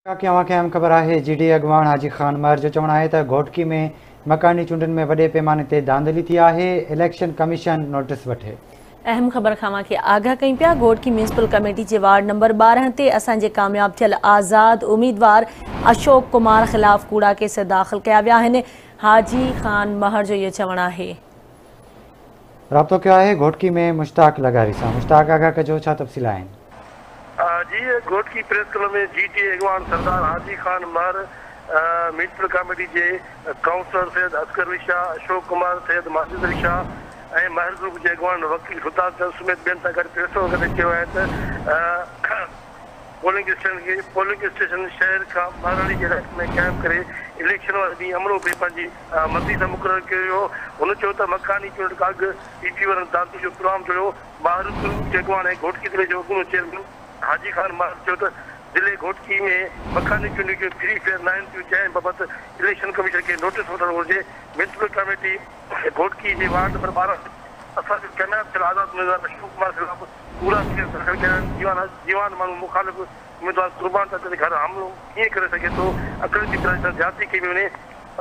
ڪاڪي اوهان کي اهم خبر آهي جي ڊي اڳواڻ حاجي خان مهر جو چوڻ آهي ته گهوٽڪي ۾ مڪاني چونڊن ۾ وڏي پيماني تي ڌانڌلي ٿي آهي، اليڪشن ڪميشن نوٽيس وٺي. اهم خبر کان اوهان کي آگاهه ڪيون پيا، گهوٽڪي ميونسپل ڪميٽي جي وارڊ نمبر 12 تي اسان جي ڪامياب ٿيل آزاد اميدوار اشوڪ ڪمار خلاف ڪوڙا ڪيس داخل ڪيا ويا آهن، حاجي خان مهر جو اهو چوڻ آهي. رابطو ڪيو آهي گهوٽڪي ۾ مشتاق لغاري سان، مشتاق آگاهه ڪجو ڇا تفصيل آهن؟ جي گهوٽڪي پريس ڪلب ۾ جي ٽي اي اڳواڻ سردار حاجي خان مهر، ميونسپل ڪاميٽي جي ڪائونسلر سيد اصغر علي شاهه، اشوڪ ڪمار، سيد ماجد علي شاهه ۽ مهر گروپ جي اڳواڻ وڪيل سلطان چند سميت ٻين سان گڏ پريس ڪانفرنس ڪندي چيو آهي ته پولنگ اسٽيشن کي پولنگ اسٽيشن شهر کان ٻهراڙي جي علائقي ۾ قائم ڪري اليڪشن واري ڏينهن عملو به پنهنجي مرضي سان مقرر ڪيو ويو. هن چيو ته مڪاني چونڊ کان اڳ پي پي وارن ڌانڌلي جو پروگرام جوڙيو. ماهر گروپ جي اڳواڻ ۽ گهوٽڪي ضلعي جو اڳوڻو چيئرمين حاجي خان ماهر چيو ته ضلعي گهوٽڪي ۾ مڪاني چونڊون جون فري فيئر ناهن ٿيون جنهن بابت اليڪشن ڪميشن کي نوٽيس وٺڻ گهرجي. ميونسپل ڪاميٽي گهوٽڪي جي وارڊ نمبر 12 ۾ اسان جو ڪامياب ٿيل آزاد اميدوار اشوڪ ڪمار خلاف ڪوڙا ڪيس داخل ڪيا آهن. جيوان ماڻهو مخالف اميدوار قربان چاچا جي گهر حملو ڪيئن ڪري سگهي ٿو؟ اقليتي برادري سان زيادتي ڪئي پئي وڃي.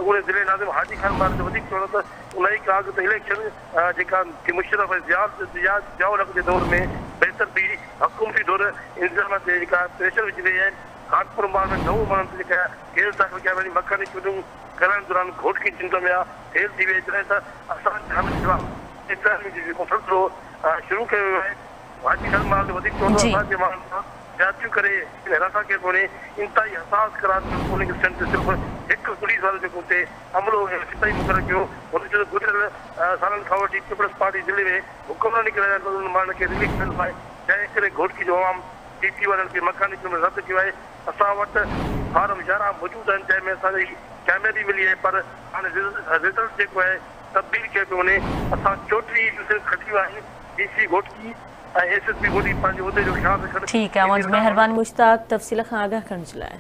اڳوڻي ضلعي ناظم حاجي خان مهر جو وڌيڪ چوڻ هو ته انهيء کان اڳ ته اليڪشن جيڪا مشرف ۽ ضياء الحق جي دور ۾ بهتر ٿي، حڪومتي دور انتظاميا تي جيڪا پريشر وجهي رهي آهي، خانپور مال ۾ نون ماڻهن تي جيڪا ڪيس داخل ڪيا ويا آهن، مڪاني چونڊون ڪرائڻ دوران گهوٽڪي جي انتظاميا فيل ٿي وئي، جڏهن ته اسان جي حامين خلاف انتظاميا جو جيڪو سلسلو شروع ڪيو ويو آهي. حاجي خان مهر جو وڌيڪ چوڻ هو ته اسان جي ماڻهن سان زيادتيون ڪري هراسان ڪيو پيو وڃي، انتهائي حساس قرار ڏنل پولنگ اسٽيشن تي صرف هڪ پوليس وارو جيڪو اتي عملو ۽ سپاهي مقرر ڪيو. هن چيو ته گذريل سالن کان وٺي پيپلز پارٽي ضلعي ۾ حڪمراني ڪري رهيا آهن پر انهن ماڻهن کي رليف مليو ناهي، جنهن ڪري گهوٽڪي جو عوام پي پي وارن کي مڪاني چونڊ رد ڪيو آهي، اسان وٽ فارم 11 موجود آهن جنهن ۾ اسان جي ڪاميابي ملي آهي پر هاڻي رزلٽ جيڪو آهي تبديل ڪيو پيو وڃي، اسان 34 يوسيز کٽيون آهن، D C Ghotki ۽ S S P Ghotki پنهنجي عهدي جو خيال رکن. ٺيڪ آهي اوهان جي مهرباني مشتاق تفصيل کان آگاهه ڪرڻ جي لاء.